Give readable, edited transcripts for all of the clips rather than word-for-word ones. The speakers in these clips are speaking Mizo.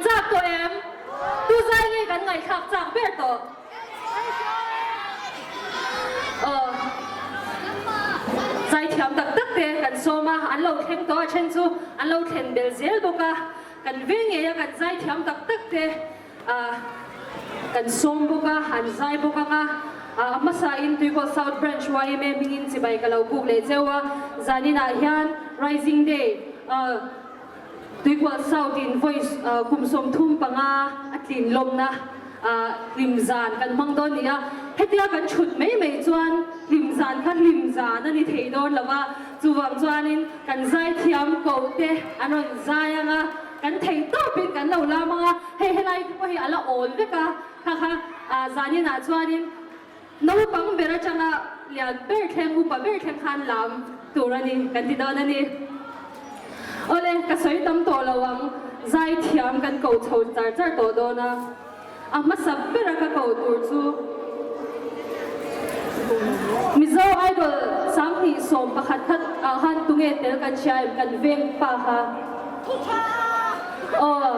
chak tawh em? Tu zai nge kan ngaihthlak chak ber tawh? Aw. Zaithiam tak tak te kan sawm a, an lo thleng tawh a, then chu an lo thlen bel zel bawk a. Kan veng ngei a kan zaithiam tak tak te kan sawm bawk a, an zai bawk ang a. A hmasain Tuikaw South Branch yma hmingin chibai ka lo buk leh cheu a, zaninah hian Rising Day Tuikual South in vawi kum 35 a tlin lawmna hlim zan kan hmang dawn ni a. Hetia kan chhut mai mai chuan hlim zan kha hlim zan a ni thei dawn lo va, chuvang chuanin kan zaithiam koh te an rawn zai ang a, kan thei tawpin kan lo lam ang a, hei helai te pawh hi a la awl vek a, kha kha zaninah chuanin Naupang ber atanga lian ber thleng, upa ber thleng khan lam tur a ni kan ti dawn a ni. Awle, ka sawi tam tawh lo ang, zai thiam kan ko chho char char tawh dawn a. A hmasa bera ka ko tur chu Mizo Idol 2011 khat ah khan tunge tel kan hria em kan veng pa kha. Aw,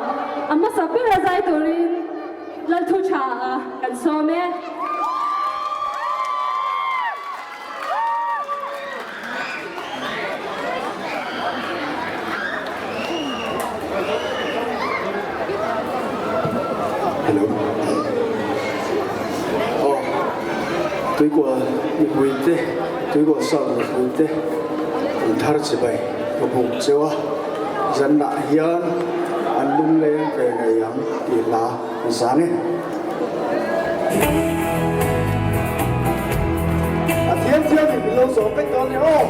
a hmasa bera zai turin Lalthu tha a kan sawm e. Hello. Aw, Tuikual mipui te, Tuikual South mipui te an thar chibai ka buk cheu a, zanah hian an lungleng ve ngei ang tih hla an sang e. A thiam thiam in min lo zawm vek dawn nia aw.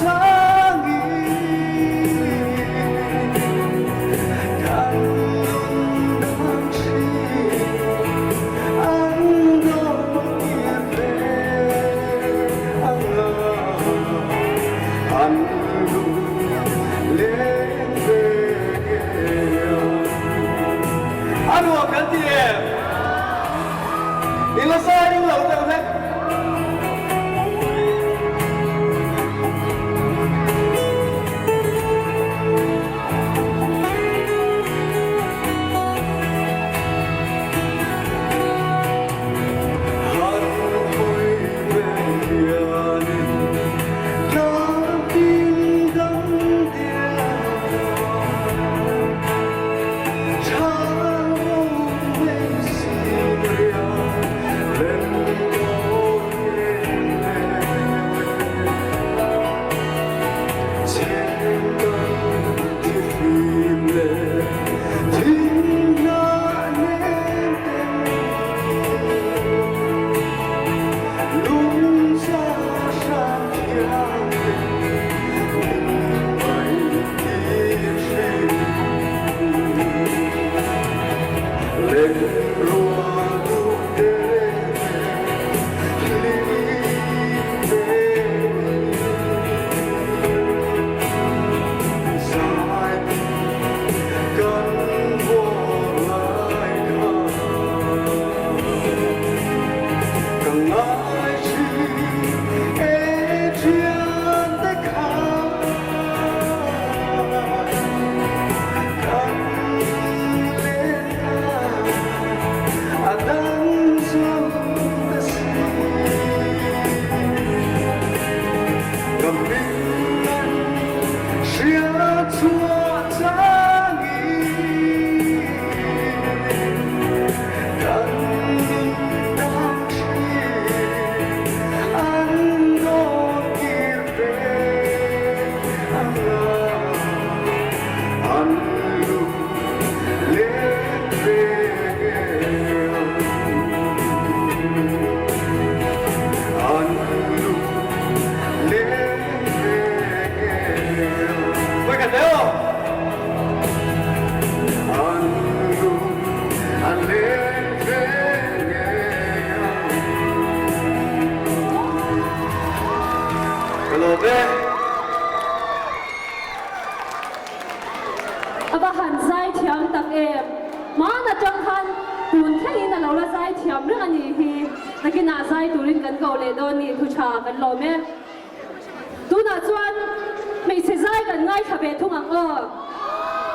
changin kan lungdang thin an dawn kir ve ang a, an lung leng ve ngei ang. A nuam kan ti em? I la zai ring lo deuh hlek. Han hawi ve hianin tlangtin dang diam. A va han zaithiam tak em! Hmaan atang khan tun thlengin a lo la zaithiam reng a nih hi. Nakinah zai turin kan ko leh dawn ni thu tha kan lawm e. Tunah chuan hmeichhe zai kan ngaithla ve thung ang aw.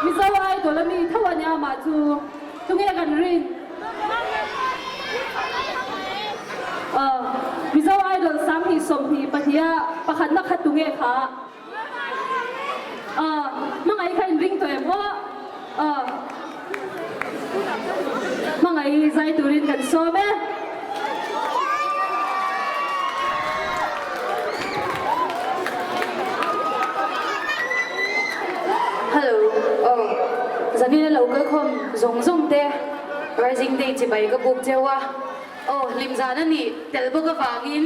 Mizo Idol a mi tho a nia mah chu tunge kan rin? Aw, Mizo Idol 2022 a pakhatna kha tunge kha? Aw, hmangaih kha in ring tawh em aw? Aw, hmangaih zai turin kan sawm e. Hello, aw, Zanina lo kalkhawm zawng zawng te Rising Day chibai ka buk cheu a, aw hlim zan a nih tel bawk avangin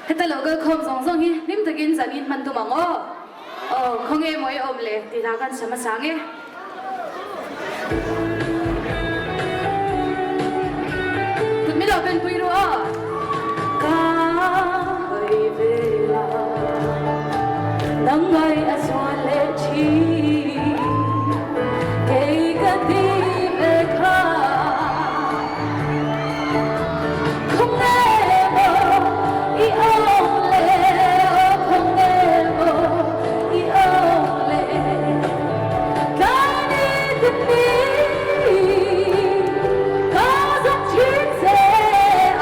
heta lo kalkhawm zawng zawng hi hlim takin zanin hman tum ang aw. Aw, khawnge maw i awm le tih hla kan sam a sang e. Kut min lo pen pui ru aw. Ka hawi ve la, nang ngai a zual leh thin, kei ka ti ve kha. Khawnge maw i awm le, aw khawnge maw i awm le, tlai ni timi ka zawng thin che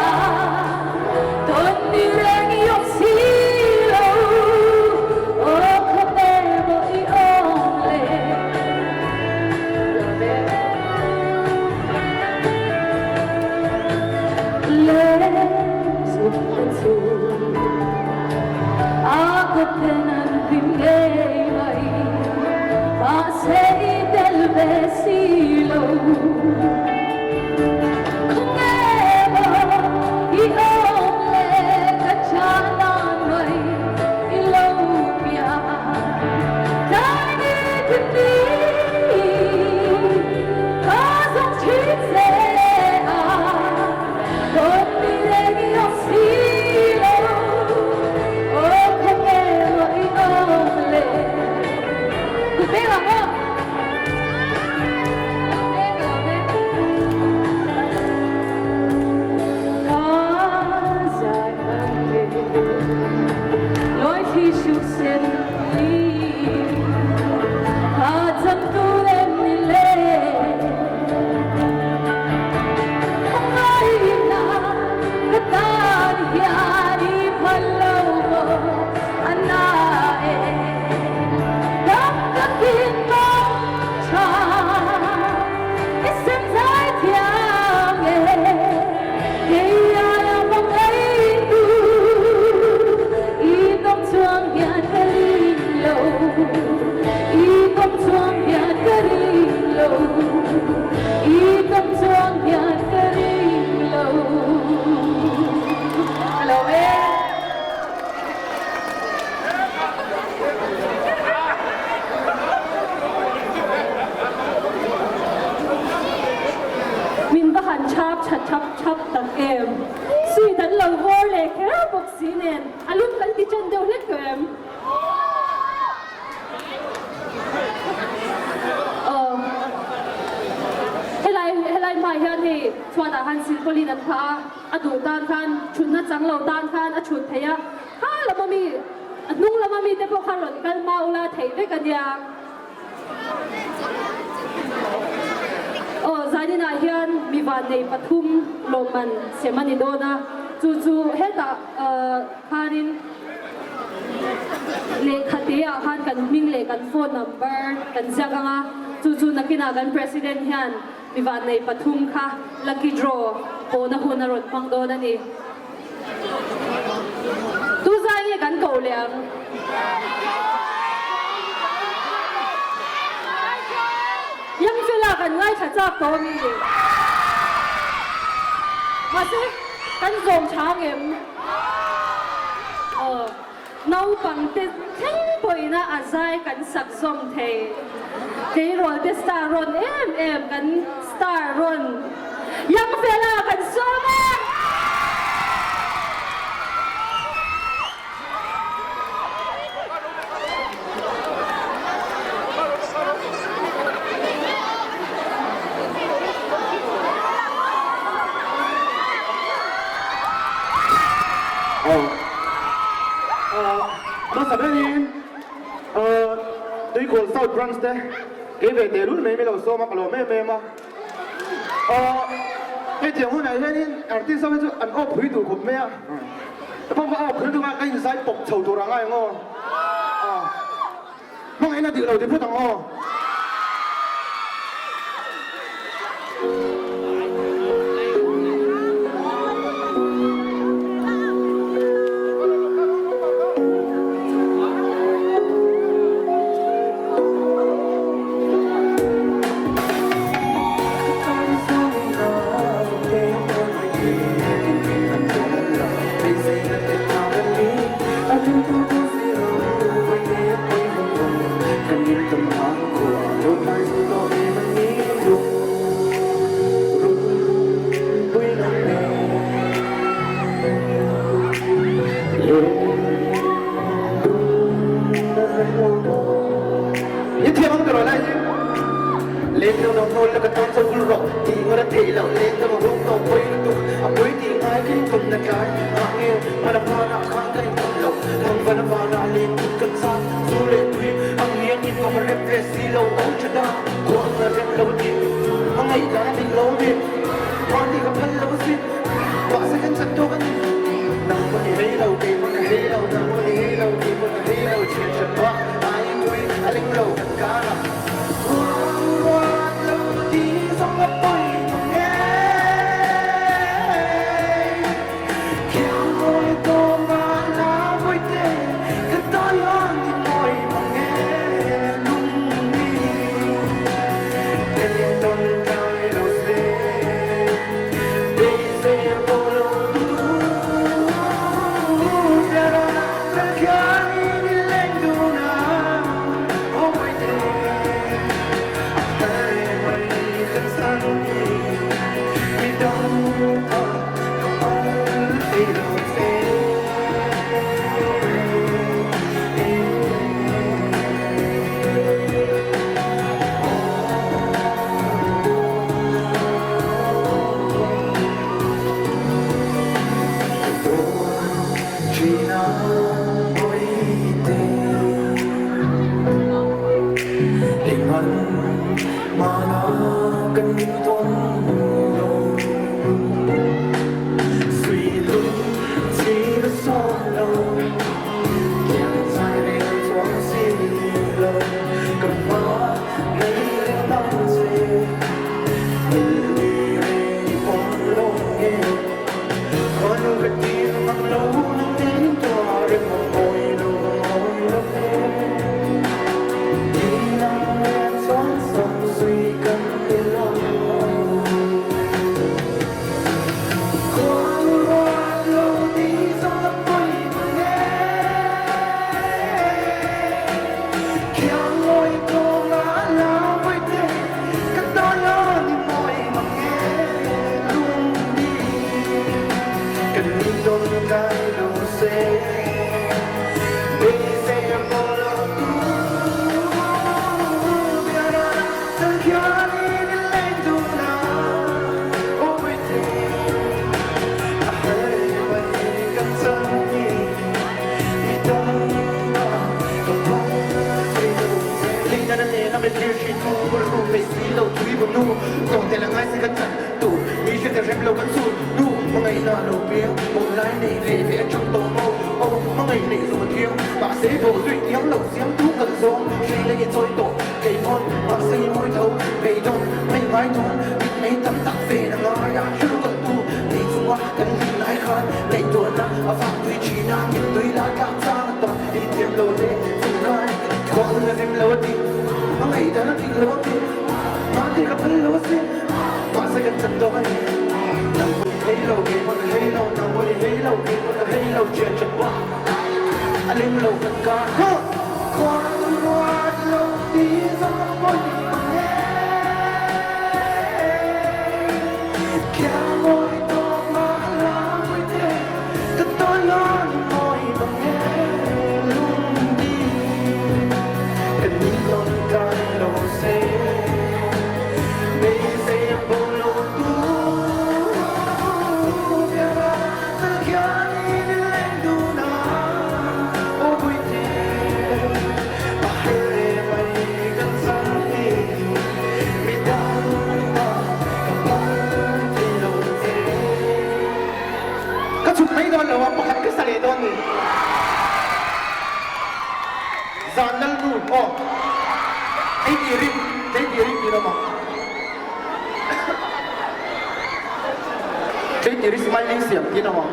a, tawn ni reng i awm si lo, aw khawnge maw i awm le. tak em! Sweet an lo vawr leh kher bawk si nen a lum kan ti ṭan deuh hlek tawh em? Aw. Helai helai hmaah hian hei chhuatah khan silpawlin an phah a, a duh tan khan ṭhutna chang lo tan khan a ṭhut theih a, kha lama mi a hnung lama mite pawh kha rawn kal hma ula theih vek a nia. Aw, zaninah hian mi vannei pathum lawmman sem a ni dawn a, chu chu hetah khanin lehkha teah khan kan hming leh kan phone number kan ziak ang a, chu chu nakinah kan President hian mi vannei pathum kha lucky draw pawhna hun a rawn hmang dawn a ni. Tu zai nge kan koh leh ang? Yangfela kan ngaithla chak tawh a mi? Mahse, kan zawm tha ang em? Aw, naupangte thleng pawhin a zai kan sak zawm thei. Tleirawl te star rawn em em kan star rawn Yangfela kan sawm e! Hmasa berin Tuikawl South Branch te kei ve teh lul mai mai lo sawm a, ka lawm em em a. Hetiang hunah hianin artist ho hi chu an aw phui duh khawp mai a, pawh ka aw phui duh a ka inzai pawp chho tur a ngai ang aw. Hmangaihna dik lo ti phawt ang aw. I thiam ang tiraw lai hi? Lengdang lo hnawl la ka tan chaw vul rawh tih ngawt a theih loh lengdang a hung tawh pawi lutuk a pawi tih ngai ka intum na tlai ngah nge hmana hmanah khan ka intum loh thangvan a vanah leng tut kan chang zu leh tui ang ngiang in awm a rem ve si lo awm tha ta khuang a rem lo tih a ngaihdan a dik lo a mi mahni ka phal lo asin mahse kan chan tawk a ni nang pawh i hei lo kei pawh ka hei lo nang pawh i hei lo kei pawh ka hei lo thian tha bak ai tui a leng lo kan kar a. hri thu bul ru mai si lo tui bu nu tawng te la ngai se kan chan tur mi hre te rem lo kan sun nu hmangaihna lo piang mawm lai nei ve ve atang tawh maw aw hmangaih nei zawng a thiang mahse bawh zui thiam lo siam tu kan zawng hri la i chawi tawh kei pawn mahse i mawi tho beidawn mai ngai dawn mit mei tam tak ve na ngai a hre kan tu nei chunga kan hlim lai khan ngaihtuahna a vak tui thin a mittui la tlak chang a tam inthiam lo le chung ngai khawn a rem lo a ti a ngaihdan a dik lo a ti mahni ka phal lo a si mahse kan chan tawk a ni nang pawn i hei lo kei pawn ka hei lo nang pawn i hei lo kei pawn ka hei lo chian chat pawh a lem lo kan kar khuan ruat lo ti zawng a pawi ang e khiang mawi tawk mah la mawi te ka tawn lawn mawi bang e lungdi kan ni tawn kai lo se beisei a bo lo tu biara ta khian in leng dun a aw puite a her mai kan chang hi mi dang ta ka phal thei lo che. Ka chhuk mai dawn lo a, pakhat ka sa leh dawn ni. Zan lal nu aw. Ei tih rim, ei tih rim tih lamah. Ei tih ri smiling siam tih lamah.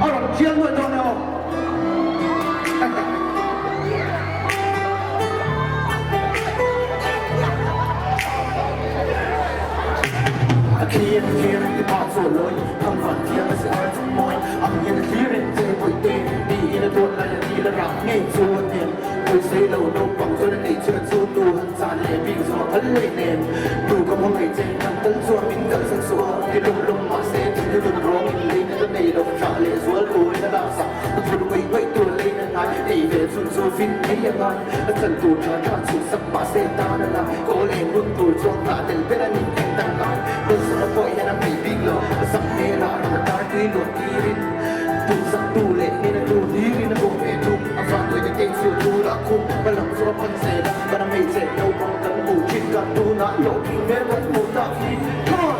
A rawn thial nuaih dawn e aw. A khi an thlir ti pa chu a lawi, thang van thiang a si ar chung mawi, ang hian a thlir in che pawih te, tiin a dawt lai a dil a rak ngei chu a hnem. Pawisei lo naupang chuan a neih chhun a chu nu han chan leh bik zawng a phal leh nen. Nu ka hma ngei che, han tal chuan min kalsan suh a, ti lawm lawm mahse thil hi rawn rawng in leina ka nei lo, ṭah leh zual turin a laksak. A thur ngaih ngaih tur lei na ngai ei ve chhun chu fin ngei a ngai. A chan tur tha tha chhuh sak mahse tan a la kawl eng hun tur chuan nghah tel ber a ni eng dang ngai. Hmeichhia pawh hian a hmei bik lo a zak hmel ah ram a tar tui luah tirin duh zak tu leh hmel a tu hlirin a bawh ve thung. A vanduai te teng chu tu lah khum hma lam chu a pan zel a ban a hmeichhe naupang kan hmuh thin kan tunah hlawhtling hmel kan hmuh tak hi. Come on!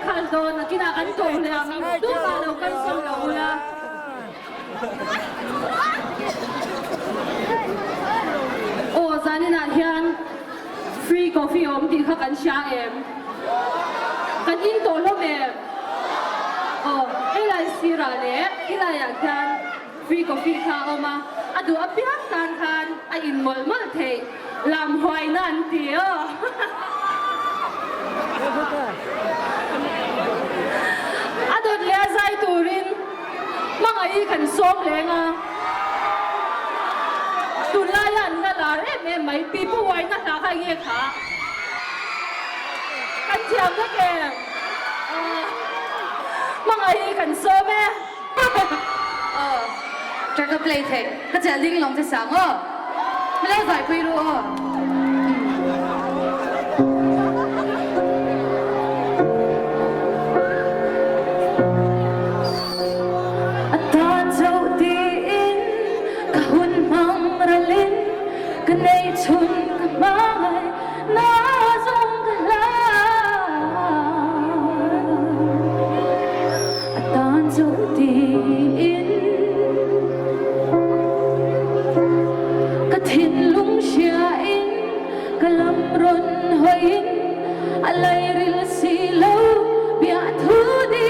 khal dawn a kinah kan ko leh ang tumah lo kalsawn lo ula. Aw zaninah hian free coffee a awm tih kha kan hria em? Kan in tawh hlawm em? Aw helai sirah leh helaiah khian free coffee kha a awm a, a duh apiang tan khan a in mawlh mawlh theih. Lam huaina an ti aw. A dawt leh a zai turin hmangaih hi kan sawm leng a. Tunlaia an la lar em em mai, pipu uaina hla kha enge kha? Kan thiam vek em? Hmangaih hi kan sawm e. Aw, track a play theih. Ka chelh ding lawng che sang aw. Hmelo zai pui ru aw. A tan chauh tiin ka hun hmang ralin ka nei chhun ka hmangaih na zawng ka hlau. A tan chauh tiin ka thinlung hriain ka lam rawn hawiin a lairil si lo biahthu ni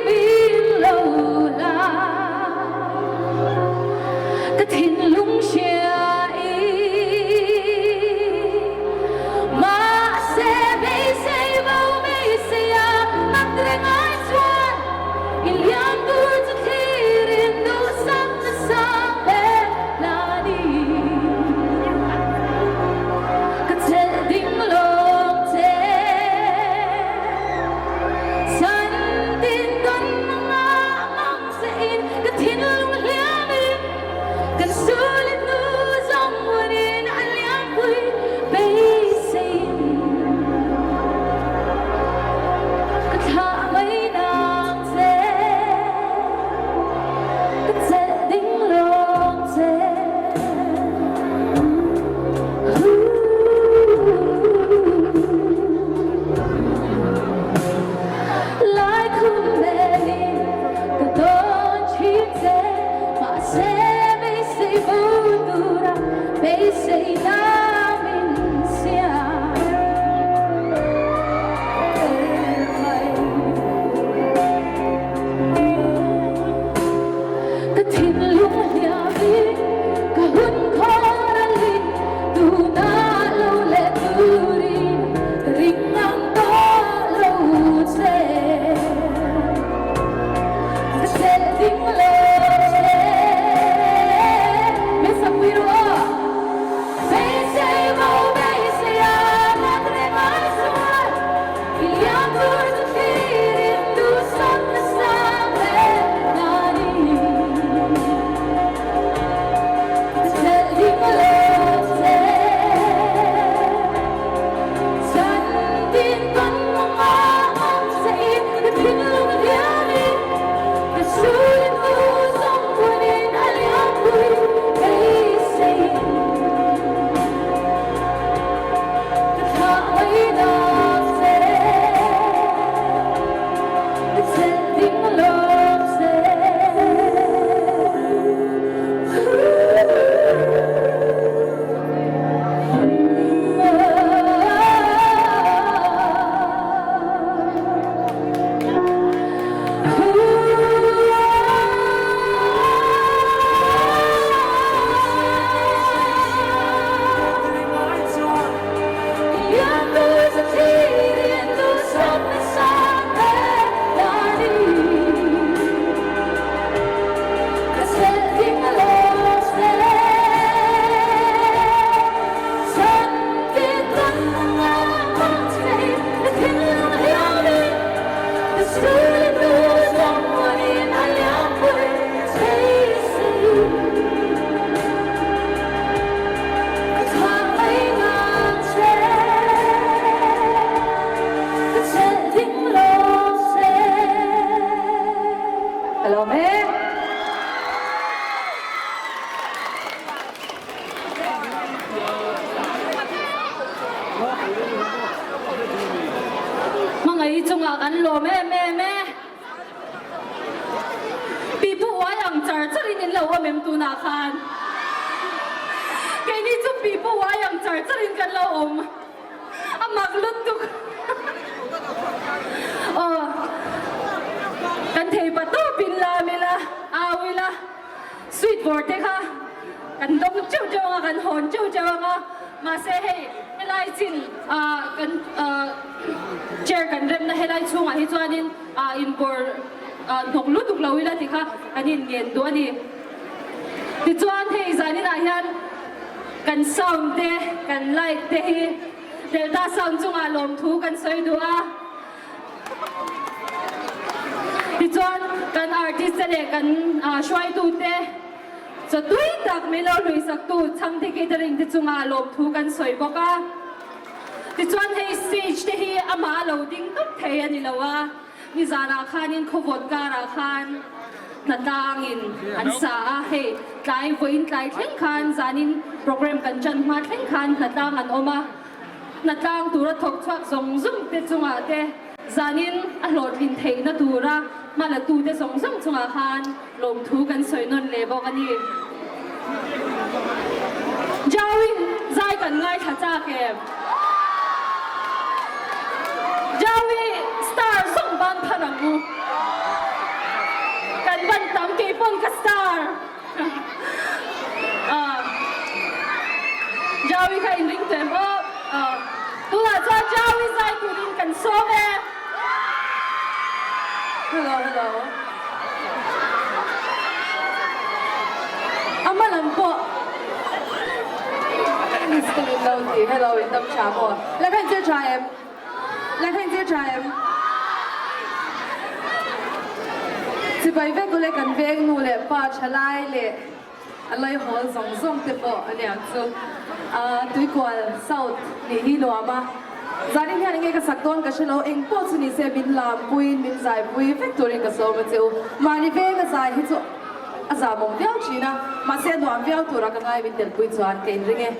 min lo la. Ka thinlung hriain. I chungah kan lawm em em e. Pipu uai ang char char in in lo awm em tunah khan? Keini chu pipu uai ang char char in kan lo awm. A mak lutuk. Aw, kan thei pa tawp in lam ila, au ila, sweet bawr te kha kan dawng teuh teuh ang a, kan hawn teuh teuh ang a, mahse hei helai chin ah kan ah chair kan remna helai chhungah hi chuanin ah inbawr ah hnawk lutuk lo ila ti kha kan inngen duh a ni. Tichuan hei zaninah hian Kan sound te, kan light te hi Delta sound chungah lawmthu kan sawi duh a. Tichuan kan artist te leh kan hruaitu te chaw tui tak min lo hluisaktu Chhangte Catering te chungah lawmthu kan sawi bawk a. Tichuan hei stage te hi amah a lo ding tawp thei a ni lo a. Nizanah khanin khawvawt karah khan hnatlangin an sa a, hei tlai vawiin tlai thleng khan zanin program kan ṭan hma thleng khan hnatlang an awm a, hnatlang tura thawk chhuak zawng zawng te chungah te zanin a hlawhtlin theihna tura hma la tute zawng zawng chungah khan lawmthu kan sawi nawn leh bawk a ni. Jawin zai kan ngaithla chak em? Jawi star zawng ban phar ang u. Kan ban tam kei pawn ka star. Jawi kha in ring teh maw? Tunah chuan Jawi zai turin kan sawm e. Hello hello. A hma lam pawh Miss ka min lo ti hello in dam tha maw? Lehkha in zir tha em? Lehkha in zir tha em? Chibai vek ule kan veng nu leh pa thalai leh A laihawl zawng zawng te pawh a niang chu. Tuikual South nih hi nuam a. Zanin hian enge ka sak dawn ka hre lo, eng pawh chu nise min lampuiin min zaipui vek turin ka sawm a che u. Mahni veng a zai hi chu a zamawm viau thin a, mahse a nuam viau tura ka ngai min telpui chuan ka inring e.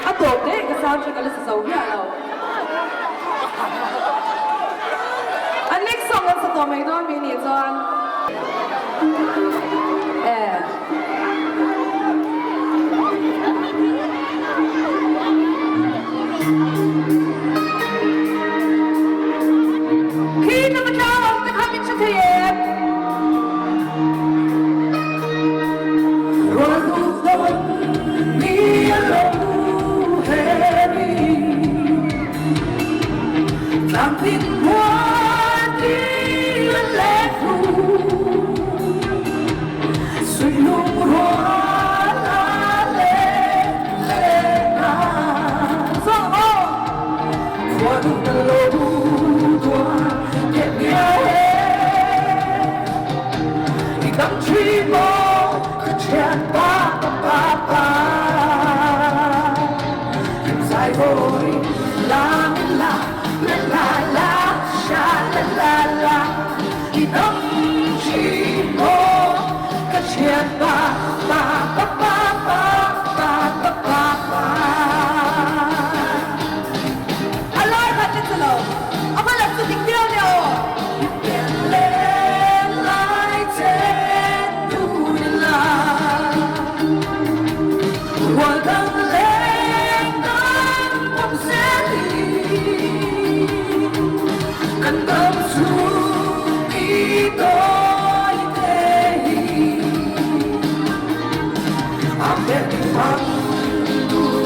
A tawp daih ka sound check a la sa zo miah lo. A next song kan sa tawh mai dawn mi nih chuan. Eh. thin maw ka thian pa pa pa pa Hlim zai vawi la min la la la la sha la la la I dam thin maw ka thian pa pa pa pa pa pa pa pa pa. A lai khat te chu lo, a hma lam chu dik viau nia aw. I pian leh lai chen dun ila, rual dang leng dang pawm zel hi kan dam chhung i tawi te hi a hmel hmang tur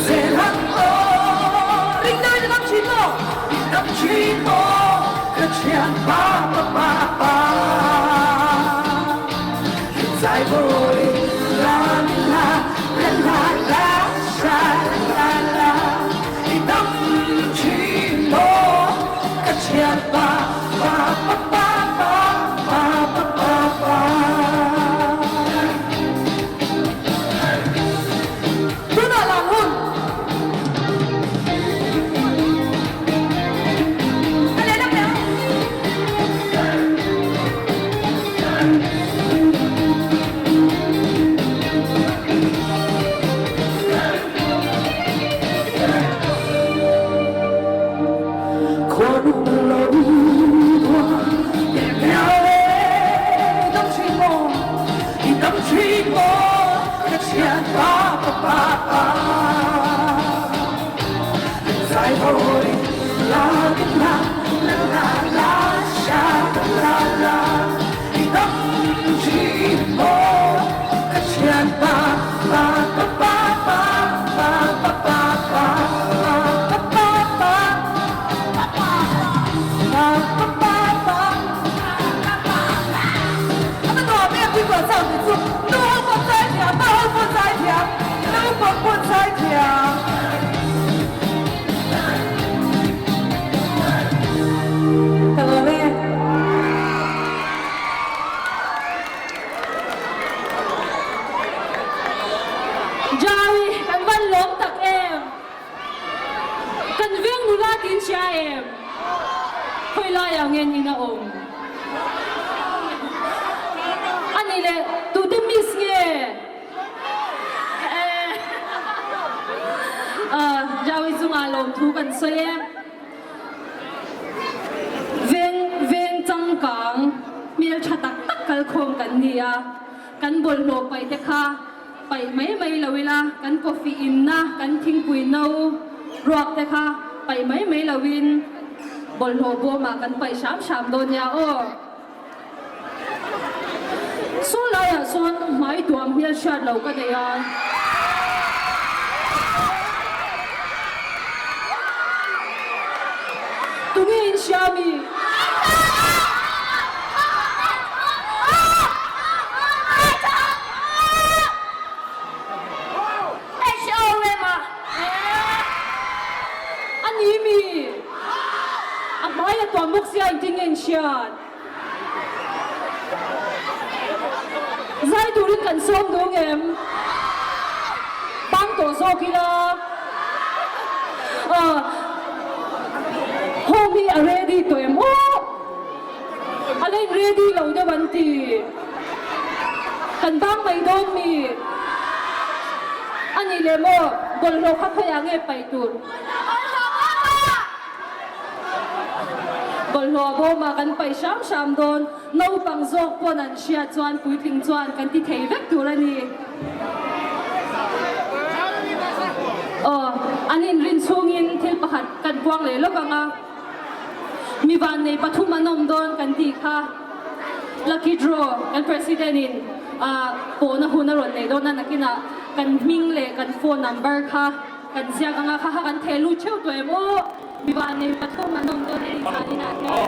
zel ang aw. Ring deuhin i dam thin maw? I dam thin maw ka thian pa pa pa pa Zai vawi la mi la la la la sha la la I dam thin maw ka thian pa pa pa pa pa pa pa pa pa. Tunah lang hun. A lehlam leh ang. Khuanu lo duan đẹp nhau Dam thin maw? I dam thin maw ka thian pa pa pa pa Zai vawi la la la la la sha la la I dam thin maw ka thian pa pa pa pa pa pa pa pa pa pa pa pa Pa pa pa pa. A va nuam em tih kuah chau ni chu nu ho pawh zai thiam, pa ho pawh zai thiam, naupang pawh zai thiam. Ka lawm e. Jaui, kan van lawm tak em? Kan veng nula tin hria em? Khawi laiah nge nin a awm? A nih leh tute miss nge? Jaui chungah lawmthu kan sawi e. Veng veng changkang hmel tha tak tak kalkhawm kan ni a, kan bawlhhlawh paih te kha Paih mai mai lo ila, kan coffee inna, kan thingpui no ruak te kha paih mai mai loin bawlhhlawh bawmah kan paih hram hram dawn nia aw. Saw laiah sawn hmai tuam hmel hriat lo ka nei a. Tunge in hria mi? A ni mi? A hmai a tuam bawk sia engtin nge in hriat? Zai turin kan sawm dawng em? Bang tawh zawk ila. Home hi a ready tawh em aw? A la in ready lo deuh an ti. Kan bang mai dawn mi? A nih leh maw bawlhhlawh kha khawiah nge paih tur? Bawlhhlawh bawmah kan paih hram hram dawn. Naupang zawk pawn an hriat chuan puitling chuan kan ti thei vek tur a ni. Aw, an inrin chhungin thil pakhat kan puang leh lawk ang a. Mi vannei pathum an awm dawn kan tih kha lucky draw kan president in pawhna hun a rawn neih dawn a, nakinah kan hming leh kan phone number kha kan ziak ang a, kha kha kan theh lut theuh tawh em aw, mi vannei pathum an awm dawn a ni zaninah hian.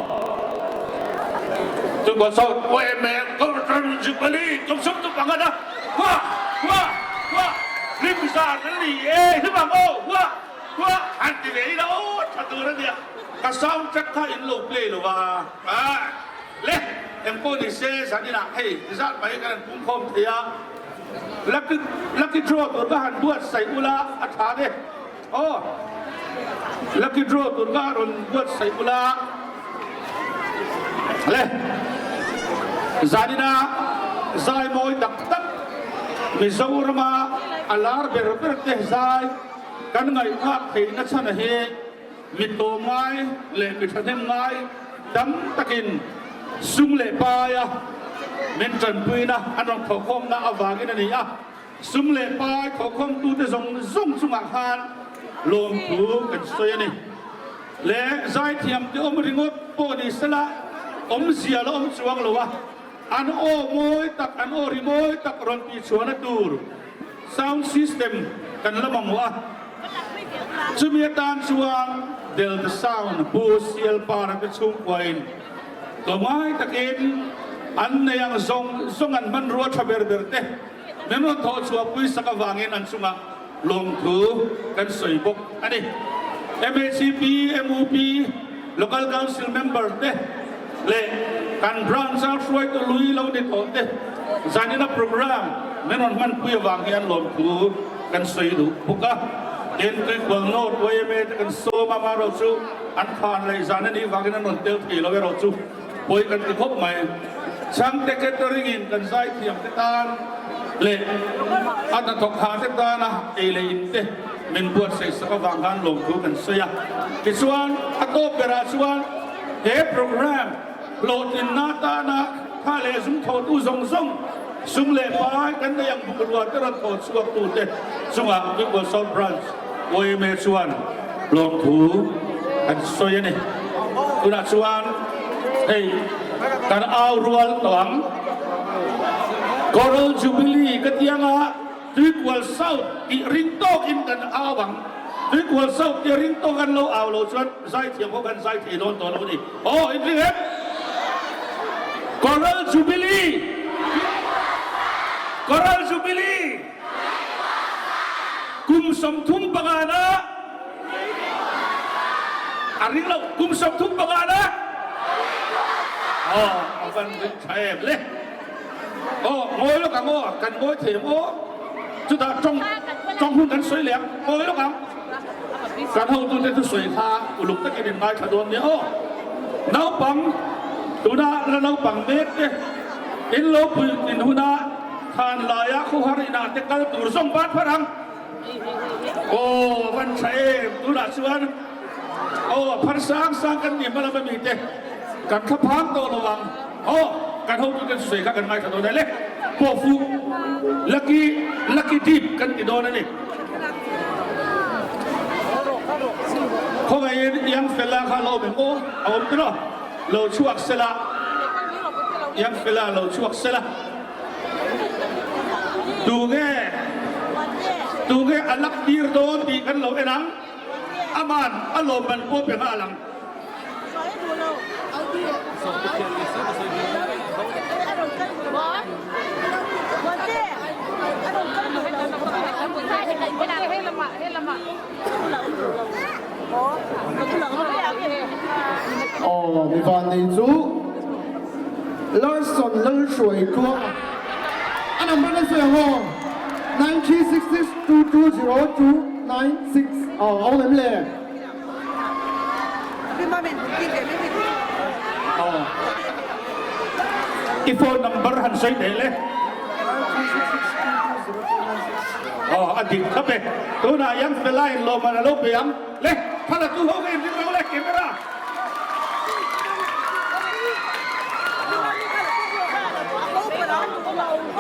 Chungkaw sawn yma Governor Zikpali tumsum tum ang a hua hua hua hlim zan an ni e hlim ang aw hua hua han ti ve ila aw tha tur a nia ka sound track kha in lo play lo va a le. Engpawh ni se zaninah hei zat mai kan han pumkhawm thei a, lucky lucky draw tur ka han buatsaih ula a tha ve. Aw, lucky draw tur ka rawn buatsaih ula le. Zanina zai mawi tak tak Mizorama a lar ber ber te zai kan ngaihthlak theihna chhan hi mi tlawmngai leh mi thahnem ngai tam takin sum leh paia min tanpuina an rawn thawhkhawmna avangin a ni a. Sum leh pai thawhkhawmtute zawng zawng chungah khan lawmthu kan sawi a ni. Le zaithiamte awm ringawt pawh ni sela awmzia la awm chuang lo a, an aw mawi tak, an aw ri mawi tak rawn tihchhuahna tur sound system kan la mamawh a. Chumi atan chuan Delta Sound Pu Sialpara te chhungkuain tlawmngai takin an nei ang zawng zawng an hmanrua tha ber ber te Min rawn thawh chhuah puisak avangin an chungah lawmthu kan sawi bawk a ni. MHCP, MUP, Local Council member te leh kan branch a hruaitu lui lo ni tawh te zanina programme min rawn hmanpui avang hian lawmthu kan sawi duh bawk a. Tin, Tuikual North yma te kan sawm a, amaherawhchu an khan leh zan a nih vangin an rawn tel thei lo erawh chu. Pawi kan ti khawp mai. Chhangte catering in kan zaithiam te tan leh a hnathawk ha te tana ei leh in te min buatsaih sak avang khan lawmthu kan sawi a. Tichuan a tawp berah chuan he programme hlawhtlinna atana tha leh zum thawhtu zawng zawng sum leh pai kan nei ang bungrua te rawn thawh chhuak tute chungah Tuikual South Branch yma chuan lawmthu kan sawi a ni. Tunah chuan hei kan au rual tawh ang. Coral Jubilee ka ti anga Tuikual South tih ring tawkin kan au ang. Tuikual South tia ring tawk an lo au lo chuan zaithiam ho khan zai thei dawn tawh lo a ni. Aw inring em? Coral Jubilee! Coral Jubilee! Kum 35 na a ring lo kum 35 na aw a van ring tha em le aw ngawi lawk ang aw kan ngawi thei ang aw chutah tawng tawng hun kan sawi leh ang ngawi lawk ang kan hotute thu sawi kha uluk takin in ngaithla dawn nia aw naupang tuna la naupang mek te in lo pui in huna Khan laia khawhar inah te kal tur zawng bat phar ang. Aw van tha em tunah chuan aw a phar sang sang kan ni hma lama mite kan thla phang tawh lo ang. Aw kan hotute chu sawi kha kan ngaithla dawn e le. Pawhfu lucky lucky deep kan ti dawn a ni. Khawngaihin Young fella kha lo awm em aw a awm tiraw lo chhuak sela Young fella lo chhuak sela. Tunge tunge a lak tir dawn tih kan lo en ang, aman a lawmman pawh pe nghal ang. Aw mi vannei chu Larson Lalhruaitluanga a number na sawi ang aw 9366220296 aw a awm em le? Aw i phone number han sawi teh le. Aw a dik thlap e. Tunah hian Fela in lawmman a lo pe ang. Le, thla tu ho ka inring lo le, camera.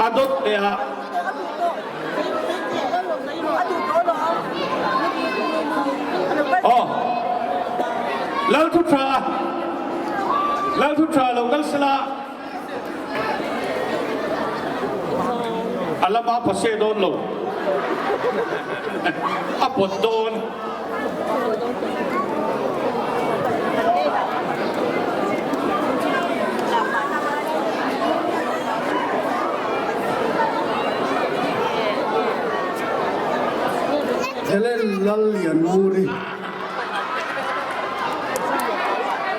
A dawt leh a. Aw, Lalthuthra, Lalthuthra lo kal sela. A lama phase dawn lo. A pawt dawn. Helen Lallianmuri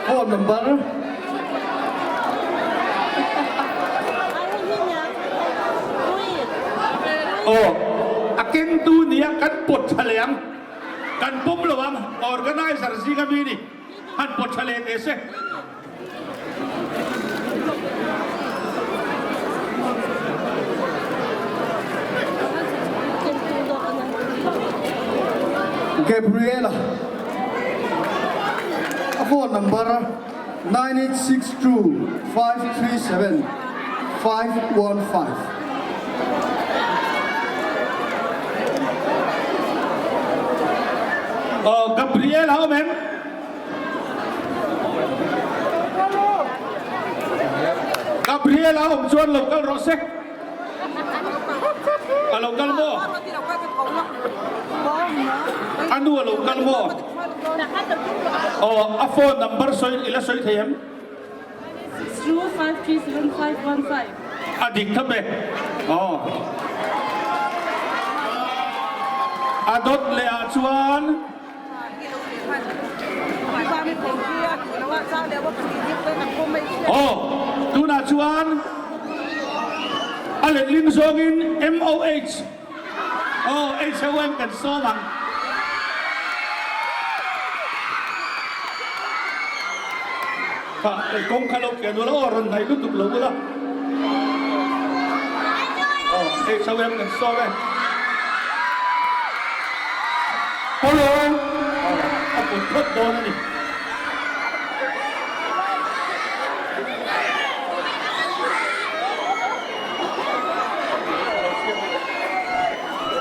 phone number. Aw, a kengtu nia kan pawt tha leh ang. Kan pawm lo ang, organizer zinga mi ni han pawt tha leh teh se. Gabriela a phone number 9862 537 515. Aw Gabriel a awm em? Gabriel a awm chuan lo kal rawh se. A lo kal maw? A nu a lo kal maw? Aw a phone number sawi i la sawi thei em? A dik thap e. Aw. A dawt leh ah chuan. Aw. Tunah chuan a letling zawngin MOH. Aw, HOM kan sawm ang. Kha, kawng kha lo kian ula aw, rawn hnaih lutuk lo ula. Aw, HOM kan sawm e. Hello! A put phawt dawn a ni.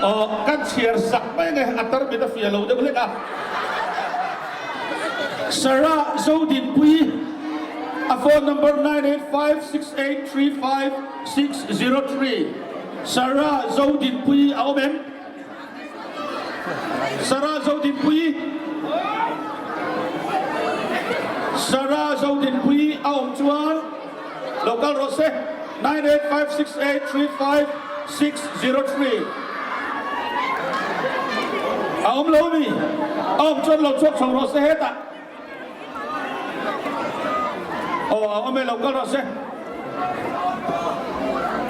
Aw, kan chhiar sak mai nge, a tarmit a fia lo deuh hlek a. Sarah Zodinpui, a phone number 9856835603. Sarah Zodinpui a awm em? Sarah Zodinpui, Sarah Zodinpui a awm chuan lo kal rawh se, 9856835603. A awm lo mi? A awm chuan lo chhuak chho rawh se hetah. Aw a awm e lo kal rawh se.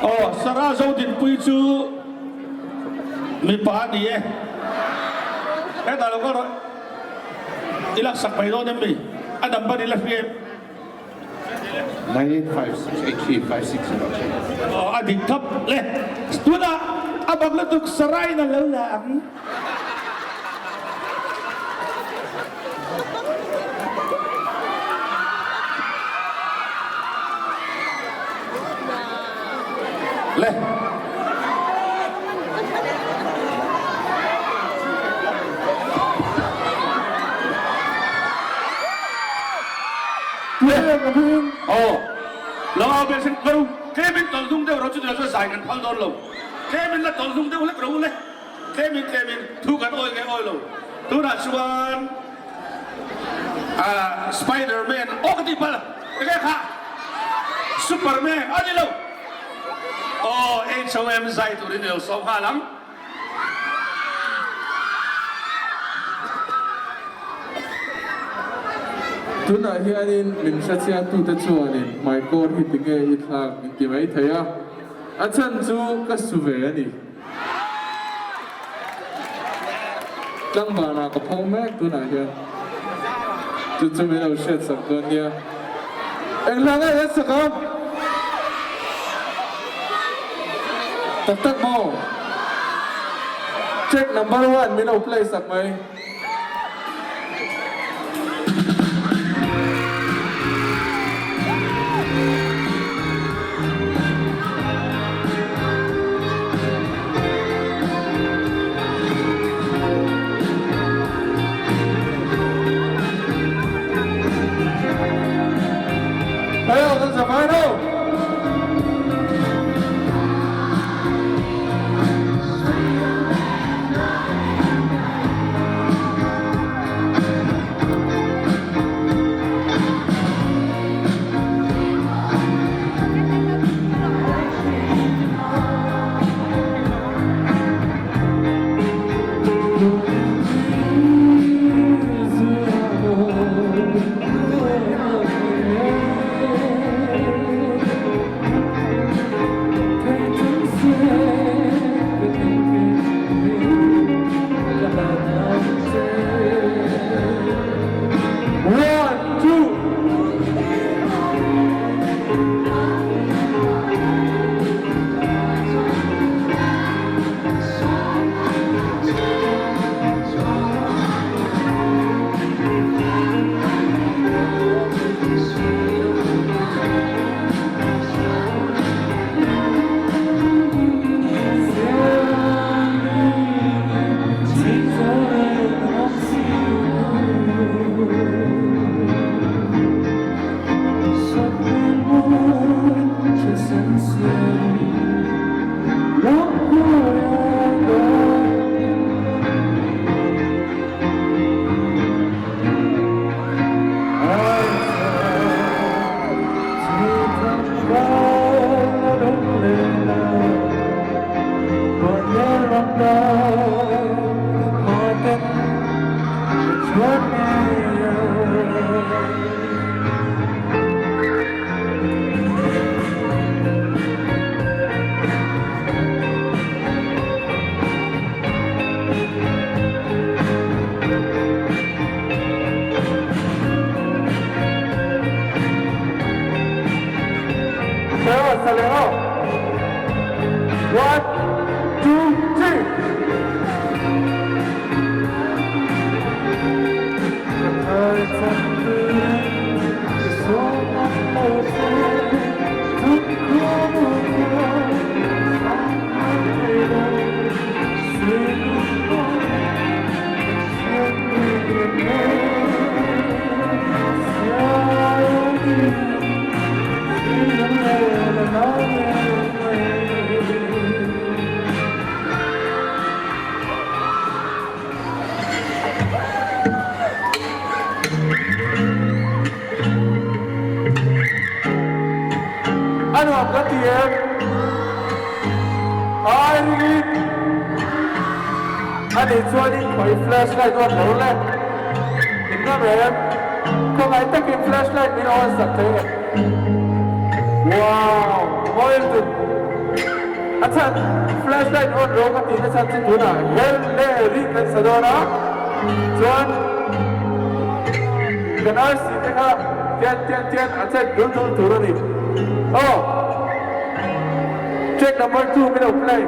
Aw Sarah Zodinpui chu mipa a ni e. Hetah lo kal rawh. I laksak mai dawn em mi? A number i la hria em? 9856835603. Aw a dik thap le. Tunah a bang lutuk Sarah in a lo la ang. Le. Aw. Lo au ve sin lo tlemin tawlh hnung deuh ro chu tilo chuan zai kan phal dawn lo. Tlemin la tawlh hnung deuh hlek ro le. Tlemin tlemin thu kan awi nge awi lo. Tunah chuan ah Spiderman aw ka tih palh enge kha Superman a ni lo. Aw HOM zai turin i lo sawm nghal ang. Tunah hianin min hrechiangtute chuanin hmaikawr hi tinge i thlak min ti mai thei a, a chhan chu ka su ve a ni. Tlangvanah ka pho mek tunah hian. Chu chu min lo hriat sak dawn nia. Eng hla nge hian sak ang? Tak tak maw? Track number one min lo play sak mai. Hello, kan zavai lo. A nuam ka ti em? Ai ringin a nih chuanin khawi flashlight on lo le. In ngam em? Khawngaih takin flashlight min on sak thei em? Wow! Mawi lutuk. A chhan flashlight on rawh ka tihna chhan chu tunah hel leh ring kan sa dawn a, chuan kan arsi te kha tian tian tian a chet dul dul tur a ni. Aw! Track number 2 min lo play.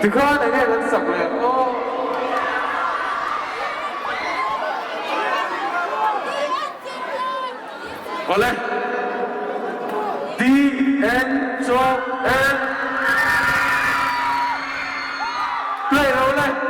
Tikhan enge kan sak leh aw. Awle. D N chaw N Play lo le.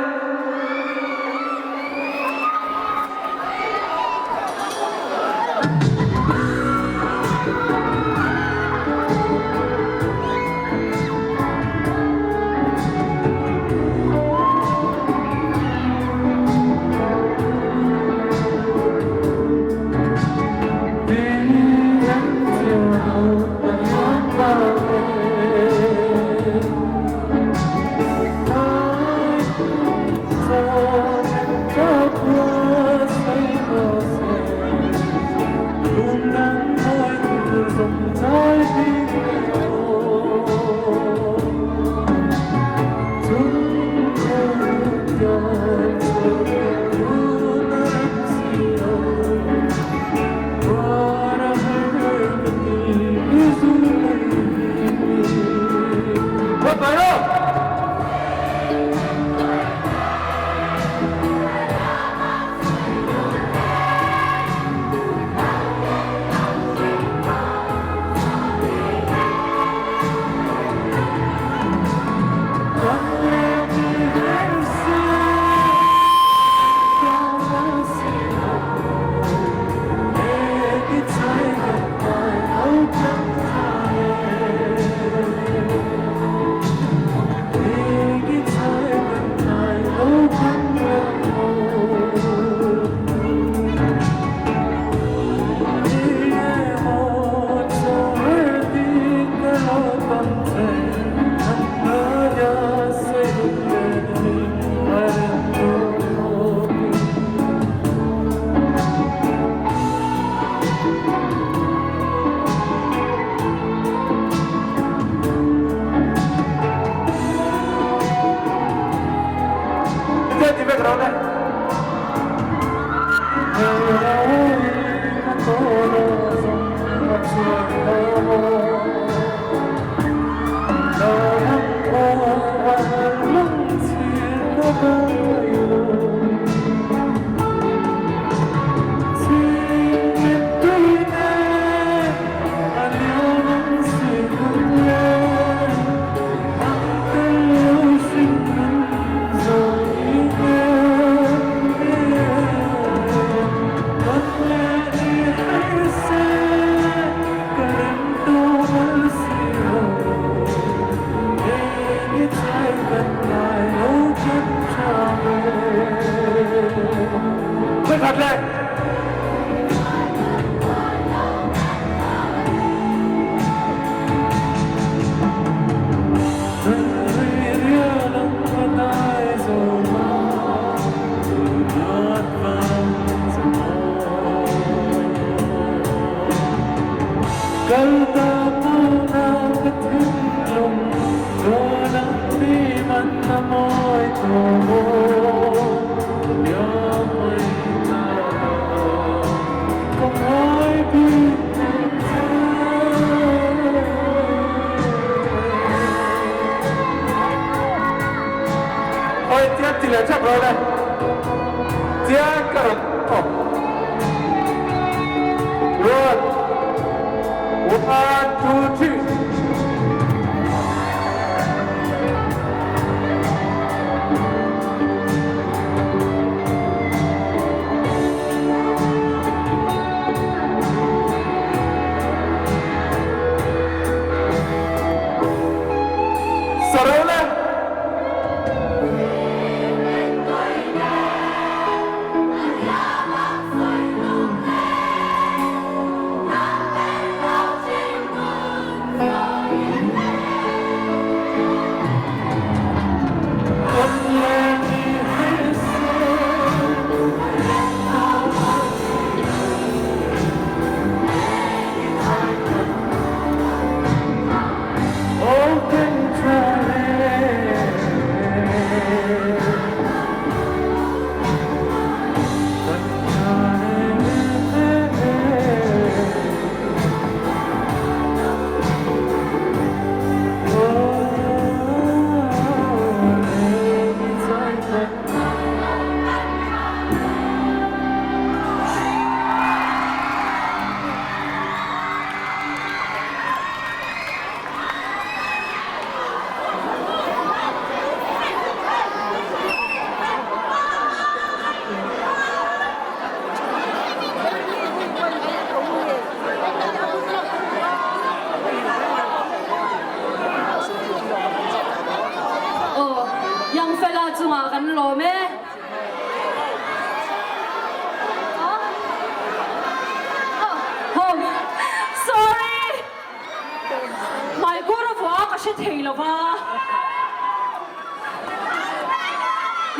hre thei lo va.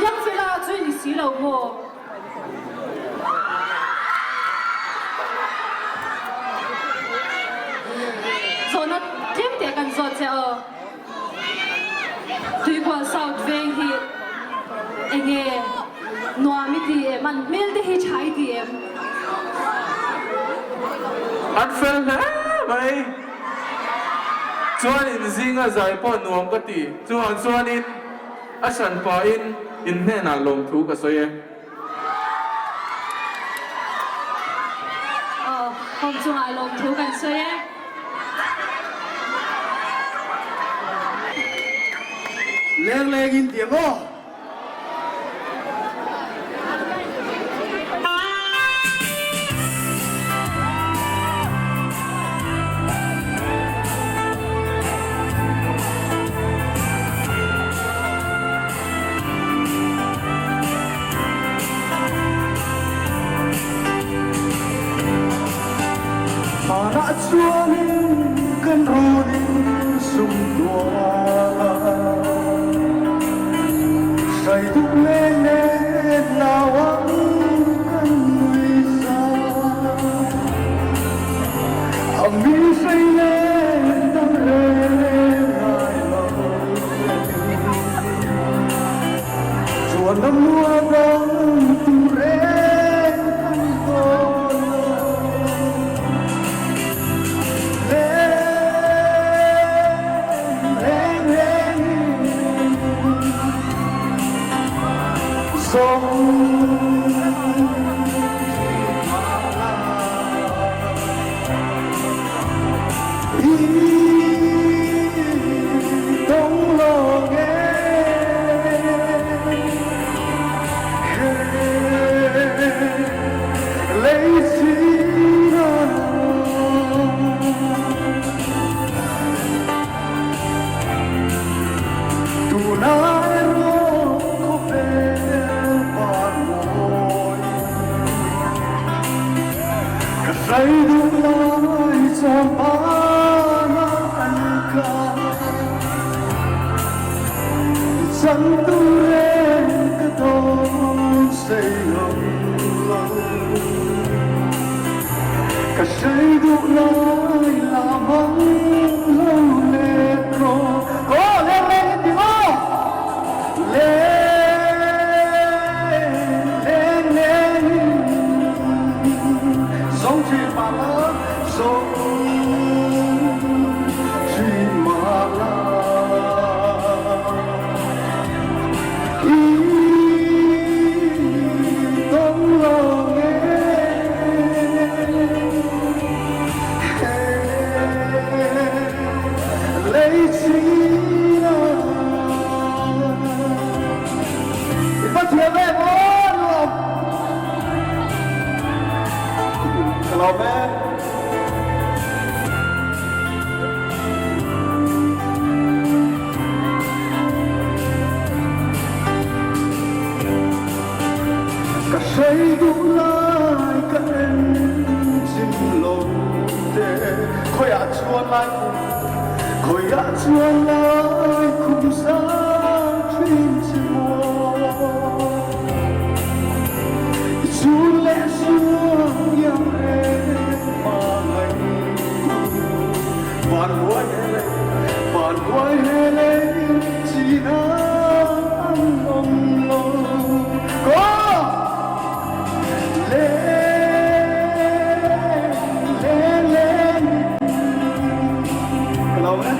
Young fella chu i ni si lo maw? Zawhna tlem teh kan zawt che aw. Tuikual South veng hi enge nuam i ti em? An hmel te hi tha i ti em? An fel hle mai. Chuan in zinga zai pawh nuam ka ti. Chuvang chuanin a hran pahin in hnenah lawmthu ka sawi e. Aw, home chungah lawmthu kan sawi e. Leng leng in ti ang aw. Hmanah chuanin kan runin sum tual a, hrai duh leng nen nau ang kan nui za. A mi hrei len dang reng ngai lo. Chuan a mua dang tur reng kan dawn lo. Leng leng leng zawng Ka hrai duh lai chuan pana an ka Chan tu reng ka dawn sei ang lo Ka hrai duh lai la mang lo let rawh Ko leng leng in ti maw Leng leng leng Song thin mah la Song thin mah la I tawng lo nge Lei chin a I va thiam em aw nuam Ka lawm e. Ka hrei duh lai ka en chin lo te Khawiah chuan lai khum Khawiah chuan lai khum sang thin che maw I chun leh suang iang reng hmangaih tu Van huai he lei Van huai he lei chin a an awm lo Ko Leng leng leng Ka lo e.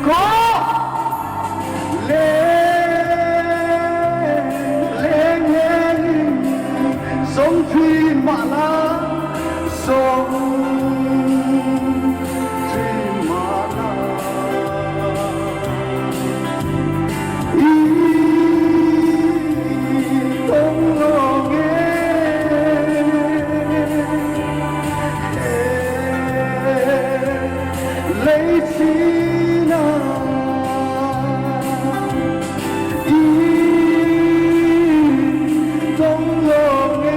Khaw leng leng ngengin Song thin mah la Song thin mah la I tawng lawng e Lei china I tawng lawng e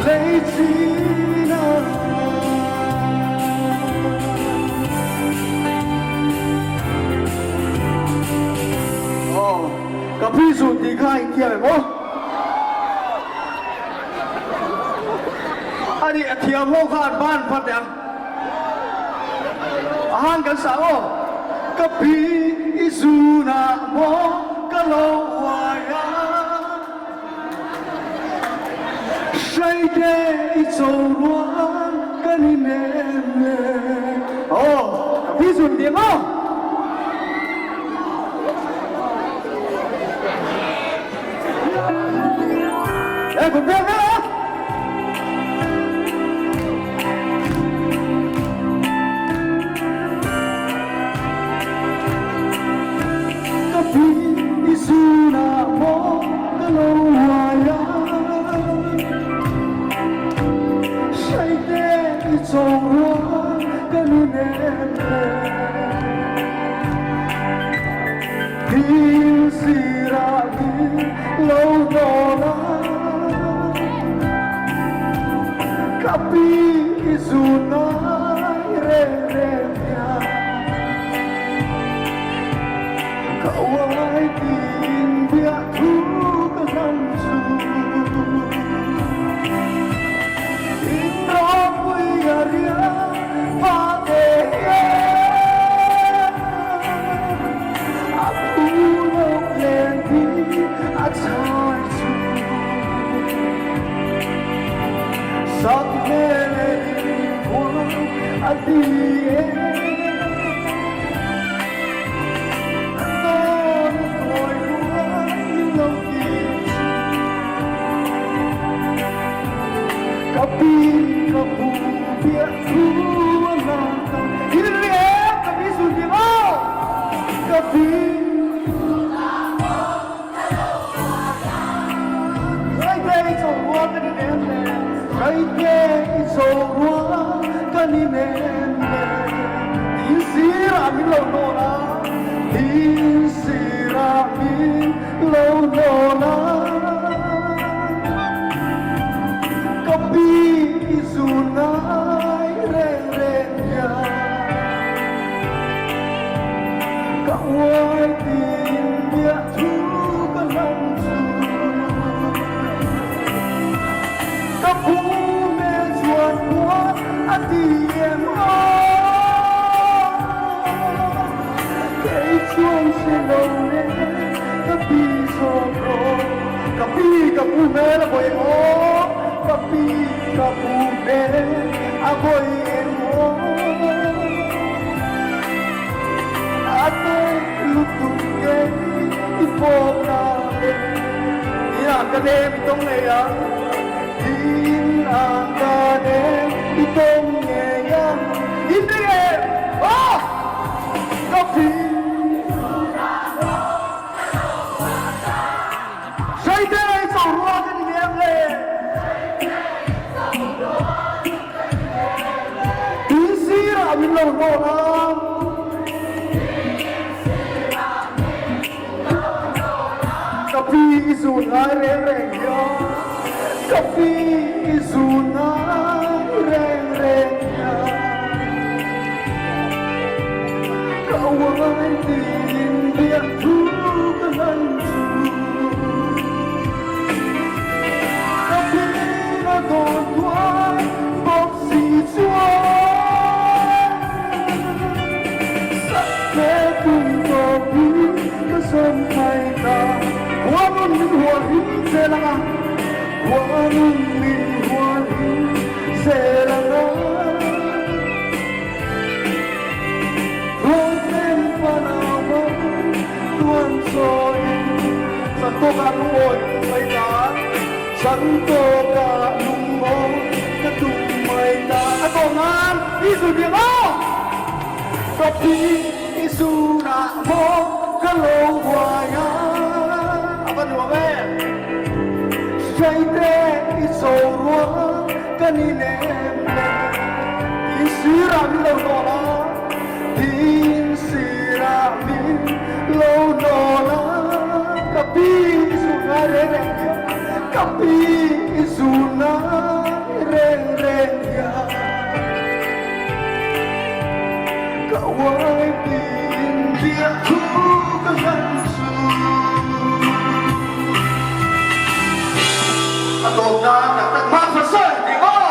Lei china. Aw, ka phi zun tih kha in thiam em aw? A nih, a thiam ho kha an ban phat teh ang. A han kan sah aw. Ka pi i zunah maw ka lo uai a, Hraite i cho rual kan inem le. Aw, ka pi zun tih ang aw. Ê, còn biết nữa. Ka pi i zunah maw ka lo uai a, Hraite i chawng rual kan inem le. Dil sirah dil lo nawn a, Ka pi i zun ngai reng reng hian. Ka uai tiin biah thu ka hlam chu. In ropui a riah va te hian. A phu lo len hi a chai chu. Sak hmel e in khuang a ti e. Dawn kawi rual min lo ti chu. Ka pi ka pu piah thu a hlan ta. In ri em ka pi sun ti maw? Ka pi. Raite i cho rual kan inem le. Raite i cho rual kan inem le. Tin sirah min lo nawn a. Tin sirah min lo nawn a. Ka pi i zun ngai reng reng hian. Ka uai tin biah thu ka hlam chu. Ka pu hmel chuan khuan a ti em aw. Kei chuan hre lo e ka pi zawk rawh. Ka pi ka pu hmel a vawi em aw. Ka pi ka pu hmel a vawi em aw. A tawk lutuk ngei i pawk na le. Tin ang ka nem i tawng ngei ang. Tin ang ka nem i tawng ngei ang. In ring em? Aw! Ka phi. Hreite i cho rua ka ni nem le. Tin sirah min lo hnawn a. Ka pi i zun ngai reng reng hian. Ka pi i zun ngai reng reng hian. Ka uai tiin biak thu ka hlan chu. Ka pi na dawn tuai bawk si chuan. Sakte tum tawp hi ka zawm thai ta. Khua nun min hual him che lang a. Huanin min hual hi zel ang a. Rualten fanau hmang tuan chawiin Chan tawkah lungawi ka tum mai ta Chan tawkah lungawi ka tum mai ta A tawh nan i zul biang aw Ka pi i zunah maw ka lo huai a A va nuam em Hreite i cho rual ka ni nem le Tin sirah min lo nawl a Tin sirah min lo nawl a Ka pi i zun ngai reng reng hian Ka pi i zun ngai reng reng hian Ka uai tin biak thu ka hlan chu. A tawp nan tak tak hma hma sawi tih maw?